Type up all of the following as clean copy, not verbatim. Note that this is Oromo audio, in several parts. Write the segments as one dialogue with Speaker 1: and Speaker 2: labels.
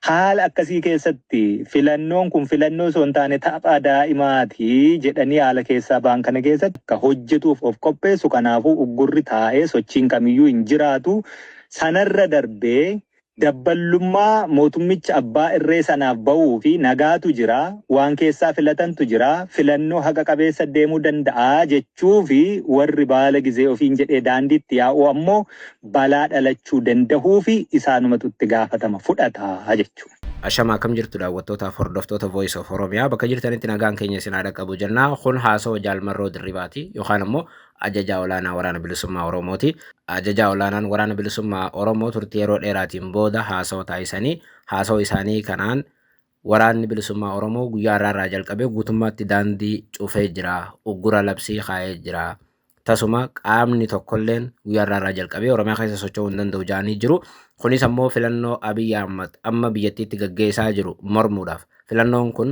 Speaker 1: Haala akkasii keessatti filannoon kun filannoo osoo hin taane tapha daa'imaati jedhanii haala keessaa ba'an kana keessatti akka hojjetuuf of qopheessu kanaafuu uggurri taa'ee sochiin kamiyyuu hin jiraatu. Sanarra darbee dabballummaa mootummicha abbaa irree sanaaf ba'uu fi nagaatu jira, waan keessaa filatantu jira, filannoo haqa qabeessa deemuu danda'a jechuu fi warri baala gizee ofiin jedhee daandiitti yaa'u ammoo balaa dhalachuu dandahuu fi isaanumatu itti gaafatama fudhata jechuudha.
Speaker 2: Ashama, akkam jirtu daawwattootaaf hordoftoota Voice of Oromiyaa? Bakka jirtanitti nagaan keenya isin haa dhaqqabu jenna. Kun haasawaa Jaal Marroo Dirribaati yookaan immoo ajajaa olaanaa Waraana Bilisummaa Oromooti. Ajajaa olaanaan Waraana Bilisummaa Oromoo turtii yeroo dheeraatiin booda haasawaa taasisanii, haasawaa isaanii kanaan Waraanni Bilisummaa Oromoo guyyaa har'aa irraa jalqabee guutummaatti daandii cufee jira. Uggura labsii kaa'ee jira. Tasuma qaamni tokkolleen guyyaa har'aa irraa jalqabee Oromiyaa keessa socho'uu hin danda'u jedhanii jiru. Kunis ammoo filannoo Abiyyi Ahmad amma biyyattiitti gaggeessaa jiru mormuudhaaf, filannoon kun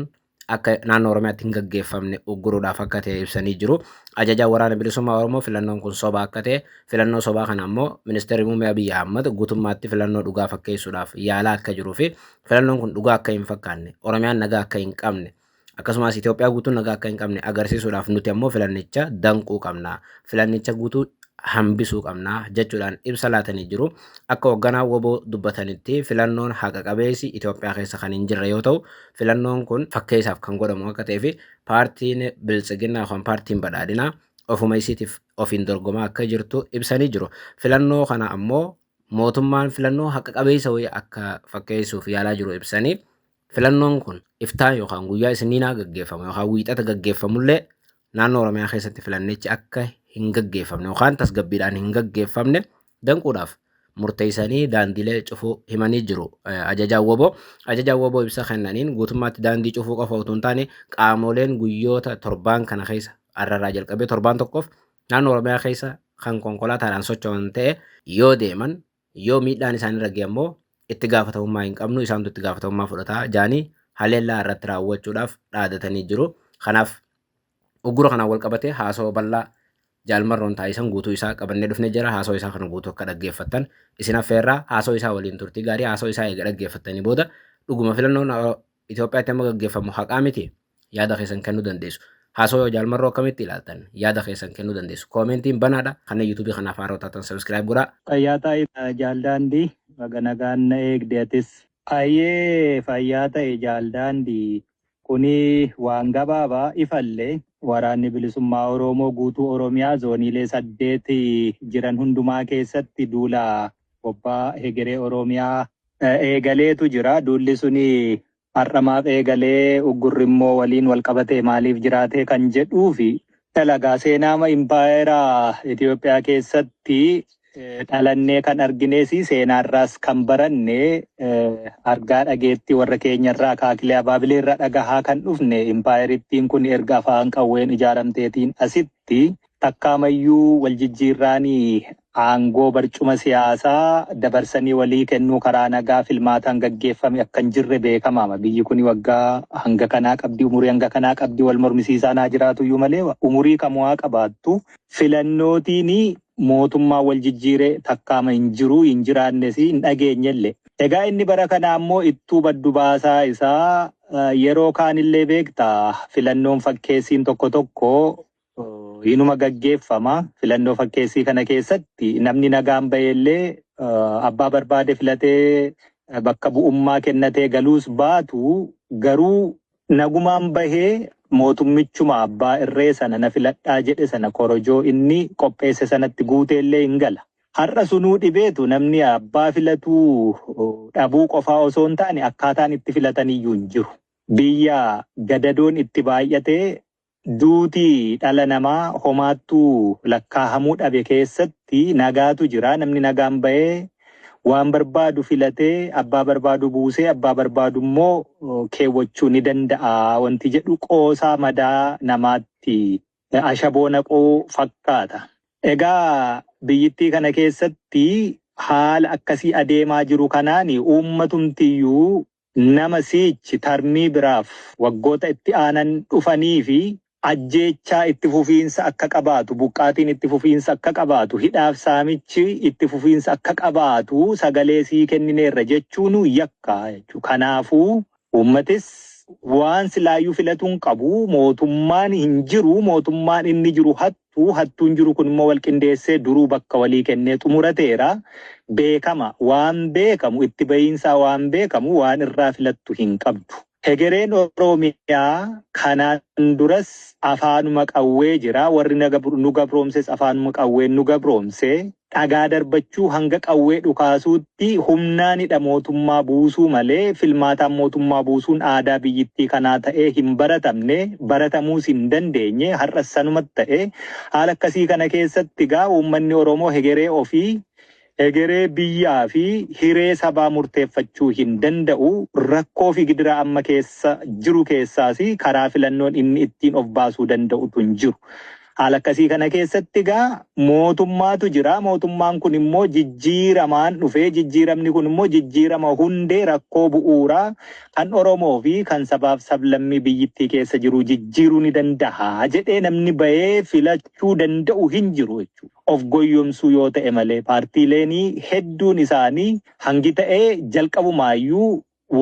Speaker 2: akka naannoo Oromiyaatti hin gaggeeffamne ugguruudhaaf akka ta'e ibsanii jiru. Ajajaan Waraana Bilisummaa Oromoo filannoon kun soba akka ta'e, filannoo sobaa kana ammoo Ministeerri Muummee Abiyyi Ahmad guutummaatti filannoo dhugaa fakkeessuudhaaf yaalaa akka jiruu fi filannoon kun dhugaa akka hin fakkaanne, Oromiyaan nagaa akka hin qabne, akkasumas Itoophiyaa guutuun nagaa akka hin qabne agarsiisuudhaaf nuti ammoo filannicha danquu qabna, filannicha guutuu hambisuu qabna jechuudhaan ibsa laatanii jiru. Akka hoogganaa WBO dubbatanitti, filannoon haqa qabeessi Itoophiyaa keessa kan hin jirre yoo ta'u, filannoon kun fakkeessaaf kan godhamu akka ta'ee fi paartiin Biltsiginnaa yookaan paartiin Badhaadhinaa ofuma isiitiif ofiin dorgomaa akka jirtu ibsanii jiru. Filannoo kana ammoo mootummaan filannoo haqa qabeessa wayii akka fakkeessuuf yaalaa jiru ibsanii, filannoon kun iftaan yookaan guyyaa Isniinaa gaggeeffamu yookaan Wiixata gaggeeffamullee naannoo Oromiyaa keessatti filannichi akka hin gaggeeffamne yookaan tasgabbiidhaan hin gaggeeffamne danquudhaaf murteessanii daandiilee cufuu himanii jiru. Ajajaan WBO. Ajajaan WBO ibsa kennaniin guutummaatti daandii cufuu qofa utuu hin taane, qaamoleen guyyoota torbaan kana keessa har'arraa jalqabee torbaan tokkoof naannoo Oromiyaa keessa kan konkolaataadhaan socho'an ta'e yoo deeman, yoo miidhaan isaanirra ga'e ammoo itti gaafatamummaa hin qabnu, isaantu itti gaafatamummaa fudhataa jaanii haleellaa irratti raawwachuudhaaf dhaadatanii jiru. Kanaaf uggura kanaan wal qabatee haasawaa bal'aa Jaal Marroon taasisan guutuu isaa qabannee dhufnee jira. Haasawaa isaa kana guutuu akka dhaggeeffattan isin affeerraa. Haasawaa isaa waliin turtii gaarii. Haasawaa isaa eega dhaggeeffattanii booda, dhuguma filannoon Itoophiyaatti amma gaggeeffamu haqaa miti? Yaada keessan kennuu dandeessu. Haasawaa Jaal Marroo akkamitti ilaaltan? Yaada keessan kennuu dandeessu. Koomentiin banaadha. Kanneen YouTubeii kanaaf haaroo taatan subscribe godhaa.
Speaker 1: Fayyaa ta'i, Jaal Daandii. Baga nagaan na eegde atis. Ayyee, fayyaa ta'e, Jaal Daandii. Kuni waan gabaabaa ifallee, Waraanni Bilisummaa Oromoo guutuu Oromiyaa zooniilee 8 jiran hundumaa keessatti duula bobbaa hegeree Oromiyaa eegaleetu jira. Duulli suni har'amaaf eegalee, uggurri immoo waliin wal qabatee maaliif jiraate kan jedhuufi dalagaa seenaama impaayera Itoophiyaa keessatti dhalannee kan argines, seenaarraas kan baranne, argaa dhageetti warra keenyarraa, akaakilee abaabilee irraa dhagahaa kan dhufne, impaayerittiin kun erga afaan qawween ijaaramteetiin asitti takkaamayyuu wal jijjiirraanii aangoo barcuma siyaasaa dabarsanii walii kennuu karaa nagaa filmaataan gaggeeffame akka hin jirre beekamaama. Biyyi kun waggaa hanga kanaa qabdi, umurii hanga kanaa qabdi, wal mormisiisaa naa jiraatuyyuu malee umurii kamuu haa qabaattu. Filannootiin mootummaa wal jijjiiree takkaama hin jiru, hin jiraannes, hin dhageenyellee. Egaa inni bara kana ammoo ittuu baddu baasaa isaa yeroo kaanillee beektaa, filannoon fakkeessiin tokko tokko inuma gaggeeffama. Filannoo fakkeessii kana keessatti namni nagaan baheellee abbaa barbaade filatee bakka bu'ummaa kennatee galuus baatu, garuu nagumaan bahee mootummichuma abbaa irree sana na filadhaa jedhe sana korojoo inni qopheesse sanatti guuteellee hin gala. Har'a sunuu dhibeetu namni abbaa filatuu dhabuu qofaa osoo hin taane akkaataan itti filatan iyyuu hin jiru. Biyya gadadoon itti baay'atee, duutii dhala namaa homaattuu lakkaahamuu dhabe keessatti nagaatu jira. Namni nagaan bahee waan barbaadu filatee, abbaa barbaadu buusee, abbaa barbaadu immoo keewwachuu ni danda'a wanti jedhu qoosaa madaa namaatti ashaboo naquu fakkaata. Egaa biyyittii kana keessatti haala akkasii adeemaa jiru kanaan uummatumtiyyuu nama siichi tarmii biraaf waggoota itti aanan dhufanii fi Ajjeechaa itti fufiinsa akka qabaatu, buqqaatiin itti fufiinsa akka qabaatu, hidhaaf saamichi itti fufiinsa akka qabaatu sagalee sii kennineerra jechuun yakka jechuudha. Kanaafuu uummatis waan silaayyuu filatuun qabu, mootummaan hin jiru, mootummaan inni jiru hattuu, hattuun jiru kun immoo wal qindeessee duruu bakka walii kennee xumurateera. Beekama waan beekamu, itti bahiinsaa waan beekamu, waan irraa filattu hin qabdu. Hegereen Oromiyaa kanaan duras afaanuma qawwee jira. Warri nu gabroomses afaanuma qawween nu gabroomse. Dhagaa darbachuu hanga qawwee dhukaasuutti humnaanidha mootummaa buusuu malee filmaataan mootummaa buusuun aadaa biyyittii kanaa ta'ee hin baratamne, baratamuus hin dandeenye, har'as sanumatti ta'e. Haala akkasii kana keessatti gaa uummanni Oromoo hegeree ofii, hegeree biyyaa fi hiree sabaa murteeffachuu hin danda'u. Rakkoo fi gidira amma keessa jiru keessaas karaa filannoon inni ittiin of baasuu danda'utu hin jiru. Haala akkasii kana keessatti egaa mootummaatu jira. Mootummaan kun immoo jijjiiramaan dhufee, jijjiiramni kun immoo jijjiirama hundee rakkoo bu'uuraa kan Oromoo fi kan sabaaf sablammii biyyittii keessa jiru jijjiiruu ni danda'a jedhee namni bahee filachuu danda'u hin jiru jechuudha. Of goyyomsuu yoo ta'e malee paartiileen hedduun isaanii hangi ta'ee jalqabumaayyuu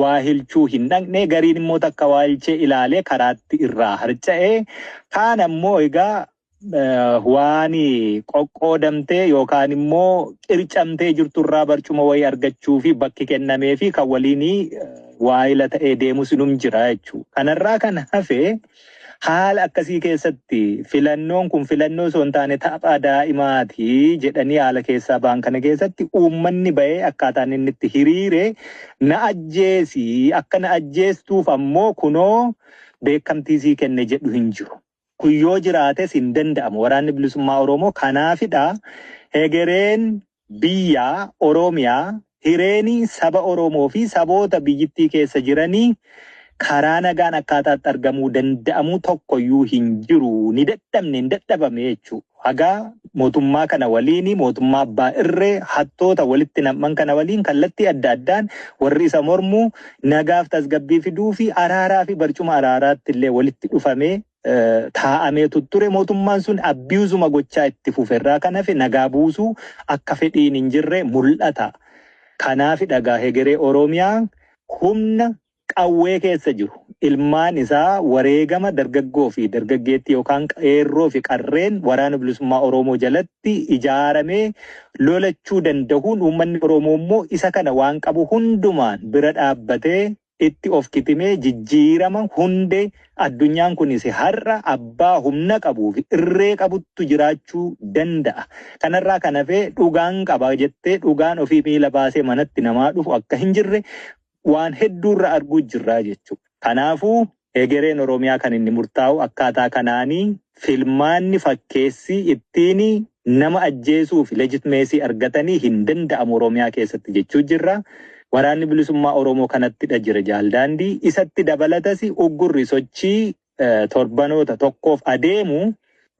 Speaker 1: waa hilchuu hin dhaqne, gariin immoo takka waa hilchee ilaalee karaatti irraa harca'ee, kaan ammoo egaa waan qoqqoodamtee yookaan immoo qircamtee jirturraa barcuma wayii argachuu fi bakki kennamee fi kan waliin waayila ta'ee deemus inum jira jechuudha. Kanarraa kan hafe haala akkasii keessatti filannoon kun filannoo osoo hin taane tapha daa'imaati jedhanii haala keessaa ba'an kana keessatti uummanni bahee akkaataan inni itti hiriire na ajjeesii, akka na ajjeestuuf ammoo kunoo beekamtii sii kenne jedhu hin jiru. Kun yoo jiraates hin danda'amu. Waraanni Bilisummaa Oromoo kanaafidha. Hegereen biyya Oromiyaa, hireeni saba Oromoo fi saboota biyyittii keessa jiranii karaa nagaan akkaataatti argamuu danda'amu tokkoyyuu hin jiru. Ni dadhabne, hin dadhabame jechuudha. Hagaa mootummaa kana waliin, mootummaa abbaa irree hattoota walitti nam'an kana waliin kallattii adda addaan warri isa mormu nagaaf tasgabbii fiduu fi araaraa fi barcuma araaraatti illee walitti dhufamee taa'amee ture. Mootummaan sun abiyuuzuma gochaa itti fuferraa kan hafe nagaa buusuu akka fedhiin hin jirre mul'ata. Kanaaf dhagaa hegeree Oromiyaa humna qawwee keessa jiru ilmaan isaa wareegama dargaggoo fi dargaggeettii yookaan qeerroo fi qarreen Waraana Bilisummaa Oromoo jalatti ijaaramee lolachuu danda'uun, uummanni Oromoo immoo isa kana waan qabu hundumaan bira dhaabbatee itti of kitimee jijjiirama hundee addunyaan kunis har'a abbaa humna qabuu fi irree qabuttu jiraachuu danda'a. Kanarraa kan hafee dhugaan qaba jettee dhugaan ofii miila baasee manatti namaa dhufu akka hin jirre waan hedduurra arguu jirraa jechuudha. Kanaafuu hegereen Oromiyaa kan inni murtaa'u akkaataa kanaanii filmaanni fakkeessii ittiin nama ajjeesuu fi legitimacy argatanii hin danda'amu Oromiyaa keessatti jechuu jirra. Waraanni Bilisummaa Oromoo kanattidha jira jaaldaandii. Isatti dabalatas uggurri sochii torbanoota tokkoof adeemu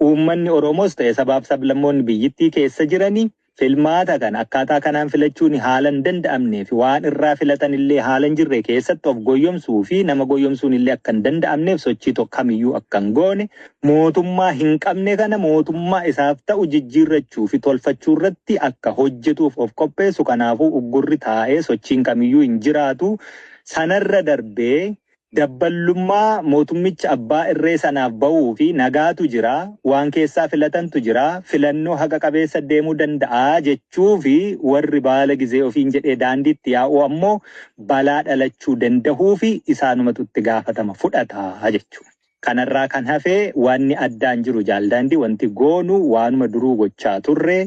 Speaker 1: uummanni Oromoos ta'e sabaaf sablammoonni biyyittii keessa jiranii filmaata kana akkaataa kanaan filachuun haala hin danda'amnee fi waan irraa filatan illee haala hin jirre keessatti of goyyomsuu fi nama goyyomsuun illee akka hin danda'amneef sochii tokko kamiyyuu akka hin goone, mootummaa hin qabne kana mootummaa isaaf ta'u jijjiirrachuu fi tolfachuu irratti akka hojjetuuf of qopheessu. Kanaafuu uggurri taa'ee sochiin kamiyyuu hin jiraatu. Sanarra darbee dabballummaa mootummicha abbaa irree sanaaf bahuu fi nagaatu jira, waan keessaa filatantu jira, filannoo haqa qabeessa deemuu danda'a jechuu fi warri baala gizee ofiin jedhee daandiitti yaa'u ammoo balaa dhalachuu danda'uu fi isaanumatu itti gaafatama fudhata jechuudha. Kanarraa kan hafee wanni addaan jiru jaaldaandii, wanti goonu waanuma duruu gochaa turre.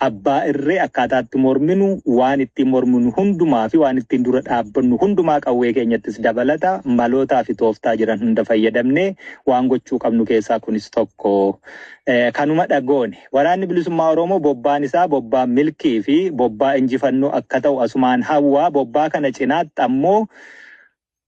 Speaker 1: Abbaa irree akkaataatti morminu waan ittiin morminu hundumaa fi waan ittiin dura dhaabbannu hundumaa qawwee keenyattis dabalata malootaa fi tooftaa jiran hunda fayyadamnee waan gochuu qabnu keessaa kunis tokko. Kanuma dhagoone. Waraanni Bilisummaa Oromoo bobbaan isaa bobbaa milkii fi bobbaa injifannoo akka ta'u asumaan hawwaa. Bobbaa kana cinaatti ammoo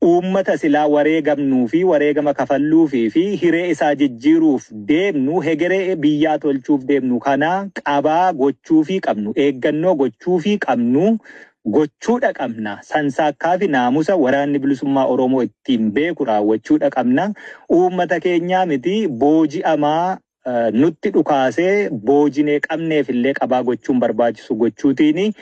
Speaker 1: uummata silaa wareegamnuu fi wareegama kafalluufii fi hiree isaa jijjiiruuf deemnu, hegeree biyyaa tolchuuf deemnu kana qabaa gochuufii qabnu, eeggannoo gochuufii qabnu. Gochuudha qabna. Sansaakkaa fi naamusa Waraanni Bilisummaa Oromoo ittiin beeku raawwachuudha qabna. Uummata keenyaa miti booji'amaa nutti dhukaasee boojinee qabneef illee qabaa gochuun barbaachisu gochuutiin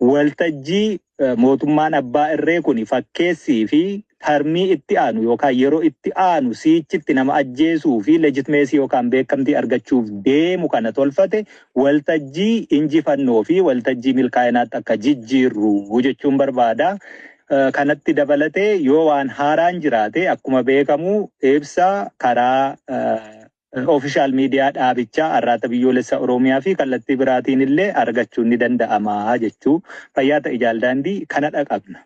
Speaker 1: waltajjii mootummaan abbaa irree kun fakkeessii fi tarmii itti aanu yookaan yeroo itti aanu siichitti nama ajjeesuu fi legitimacy yookaan beekamtii argachuuf deemu kana tolfate waltajjii injifannoo fi waltajjii milkaa'inaatti akka jijjiirru jechuun barbaada. Kanatti dabalatee yoo waan haaraan jiraate, akkuma beekamu ibsa karaa official miidiyaa dhaabichaa Arraata Biyyoolessa Oromiyaa fi kallattii biraatiin illee argachuun ni danda'ama jechuu. Fayyaa ta'e, jaaldaandii, kana dhaqabna.